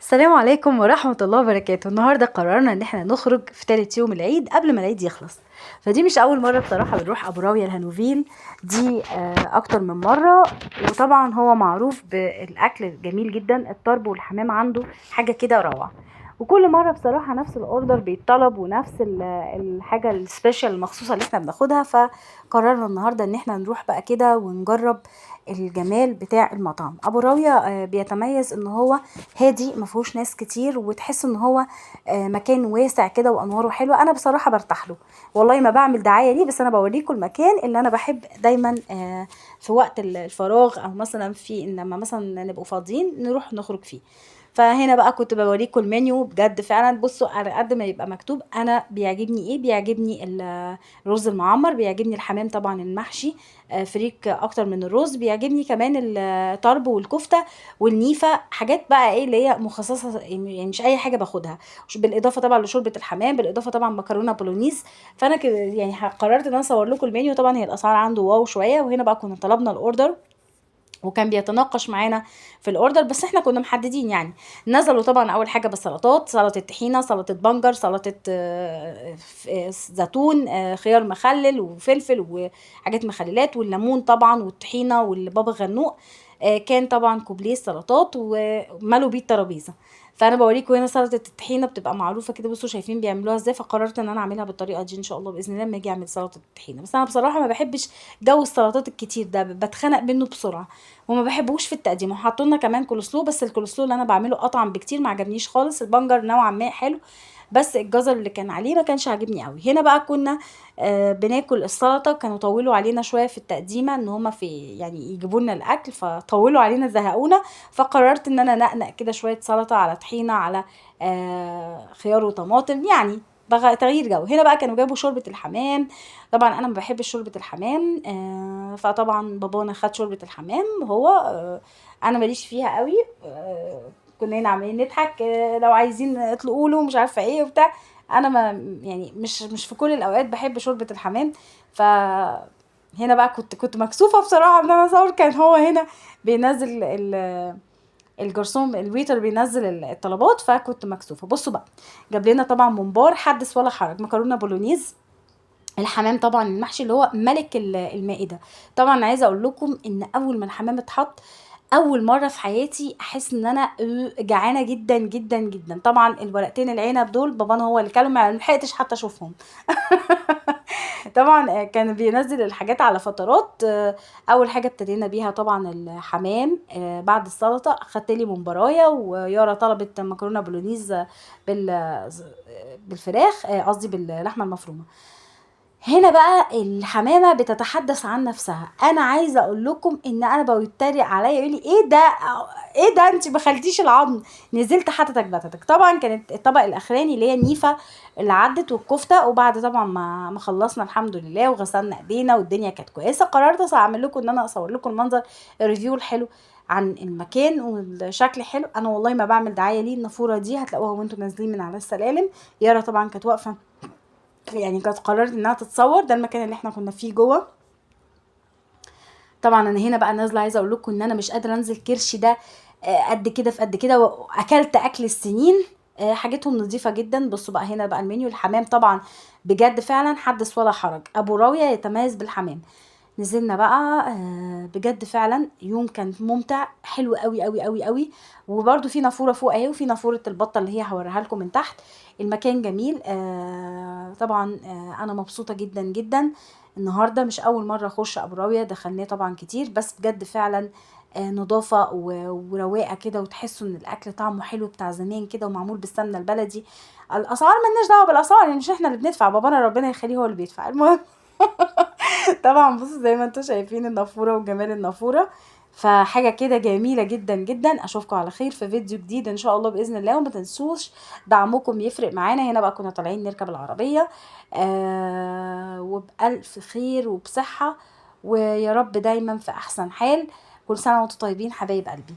السلام عليكم ورحمة الله وبركاته. النهاردة قررنا ان احنا نخرج في تالت يوم العيد قبل ما العيد يخلص. فدي مش اول مرة بصراحة بنروح ابو راوية الهانوفيل دي، اكتر من مرة. وطبعا هو معروف بالاكل الجميل جدا، الطرب والحمام عنده حاجة كده روعة. وكل مرة بصراحة نفس ال order بيتطلب ونفس الحاجة ال special المخصوصة اللي احنا بناخدها. فقررنا النهاردة ان احنا نروح بقى كده ونجرب الجمال بتاع المطعم. ابو راوية بيتميز ان هو هادي، ما فيهوش ناس كتير، وتحس ان هو مكان واسع كده وانواره حلوة. انا بصراحة برتاح له، والله ما بعمل دعاية ليه، بس انا بوريكم المكان اللي انا بحب دايما في وقت الفراغ، او مثلا في لما مثلا نبقوا فاضيين نروح نخرج فيه. فهنا بقى كنت بوريكم المنيو بجد فعلا. بصوا على قد ما يبقى مكتوب انا بيعجبني ايه، بيعجبني الرز المعمر، بيعجبني الحمام طبعا المحشي، فريك اكتر من الرز، بيعجبني كمان الطرب والكفته والنيفه، حاجات بقى ايه اللي هي مخصصة، يعني مش اي حاجة باخدها، بالاضافة طبعا لشوربه الحمام، بالاضافة طبعا مكرونه بولونيز. فانا كده قررت ان انا اصور لكم المنيو. طبعا هي الاسعار عنده wow شوية. وهنا بقى كنا طلبنا ال order وكان بيتناقش معانا في ال order، بس احنا كنا محددين يعني. نزلوا طبعا اول حاجة بالسلطات، سلطة طحينه، سلطة بنجر، سلطة زيتون، خيار مخلل وفلفل وحاجات مخللات، والليمون طبعا والطحينه والبابا غنوق. كان طبعا كوبليه السلطات وملوا بيه الترابيزة. فانا بوريكم هنا سلطة الطحينه بتبقى معروفة كده، بصوا شايفين بيعملوها ازاي. فقررت ان انا اعملها بالطريقة دي ان شاء الله باذن الله لما اجي اعمل سلطة الطحينه. بس انا بصراحة ما بحبش جو السلطات الكتير ده، بتخنق منه بسرعة وما بحبوش في التقديم. وحطوا لنا كمان كولسلو، بس الكولسلو اللي انا بعمله اطعم بكتير، ما عجبنيش خالص. البنجر نوعا ما حلو، بس الجزر اللي كان عليه ما كانش عاجبني قوي. هنا بقى كنا بناكل السلطة، كانوا طولوا علينا شوية في التقديمه ان هما في يعني يجيبوا لنا الاكل، فطولوا علينا زهقونا. فقررت ان انا نقنق كده شوية سلطة على طحينه على خيار وطماطم، يعني تغيير جو. هنا بقى كانوا جابوا شوربة الحمام، طبعا انا ما بحبش شوربة الحمام، فطبعا بابانا خد شوربة الحمام هو، انا ماليش فيها قوي. كنا هنا عمالين نضحك، لو عايزين اطلقوا له مش عارفه ايه وبتاع. انا ما يعني مش في كل الاوقات بحب شوربة الحمام. ف هنا بقى كنت مكسوفه بصراحة ان انا اصور. كان هو هنا بينزل الجرسون الويتر بينزل الطلبات، فكنت مكسوفه. بصوا بقى جاب لنا طبعا ممبار، حدث ولا حرج، مكرونه بولونيز، الحمام طبعا المحشي اللي هو ملك المائدة. طبعا عايزه اقول لكم ان اول ما الحمام اتحط، اول مرة في حياتي احس ان انا جعانة جدا جدا جدا. طبعا الورقتين العنب دول بابانا هو اللي كلهم، ما لحقتش حتى اشوفهم. طبعا كان بينزل الحاجات على فترات. اول حاجة ابتدينا بيها طبعا الحمام، بعد السلطة خدت لي ممبرايه، ويارا طلبت مكرونه بولونيز بالفراخ، قصدي باللحمه المفرومه. هنا بقى الحمامة بتتحدث عن نفسها. انا عايزه اقول لكم ان انا بيتريق عليا يقول لي ايه ده، ايه ده، انت ما خلتيش العظم، نزلت حتتك بتتك. طبعا كانت الطبق الاخراني اللي هي النيفه اللي عدت والكفته. وبعد طبعا ما خلصنا الحمد لله وغسلنا ايدينا والدنيا كانت كويسة، قررت اعمل لكم ان انا اصور لكم المنظر ال review الحلو عن المكان والشكل حلو. انا والله ما بعمل دعاية ليه. النافوره دي هتلاقوها وانتم نازلين من على السلالم. يارا طبعا كانت واقفة، يعني كانت قررت انها تتصور. ده المكان اللي احنا كنا فيه جوه. طبعا انا هنا بقى نازله، عايزه اقول لكم ان انا مش قادرة انزل كرشي ده، قد كده في قد كده، واكلت اكل السنين. حاجتهم نظيفة جدا. بصوا بقى هنا بقى المنيو. الحمام طبعا بجد فعلا حدث ولا حرج، ابو راويه يتميز بالحمام. نزلنا بقى، بجد فعلا يوم كان ممتع حلو قوي قوي قوي قوي. وبرده في نافورة فوق اهي، وفي نافورة البطة اللي هي هوريها لكم من تحت. المكان جميل. طبعا، انا مبسوطة جدا جدا النهارده. مش اول مرة اخش ابو راويه، دخلناه طبعا كتير، بس بجد فعلا، نظافة ورواقه كده، وتحسوا ان الاكل طعمه حلو بتاع زمان كده، ومعمول بالسمنه البلدي. الاسعار مالناش دعوه بالاسعار، يعني مش احنا اللي بندفع، بابانا ربنا يخليه هو اللي بيدفع. المهم طبعا بصوا زي ما انتم شايفين النافوره وجمال النافوره، فحاجه كده جميلة جدا جدا. اشوفكم على خير في فيديو جديد ان شاء الله باذن الله، وما تنسوش دعمكم يفرق معانا. هنا بقى كنا طالعين نركب العربية، وبألف خير وبصحه، ويا رب دايما في احسن حال. كل سنة وانتم طيبين حبايب قلبي.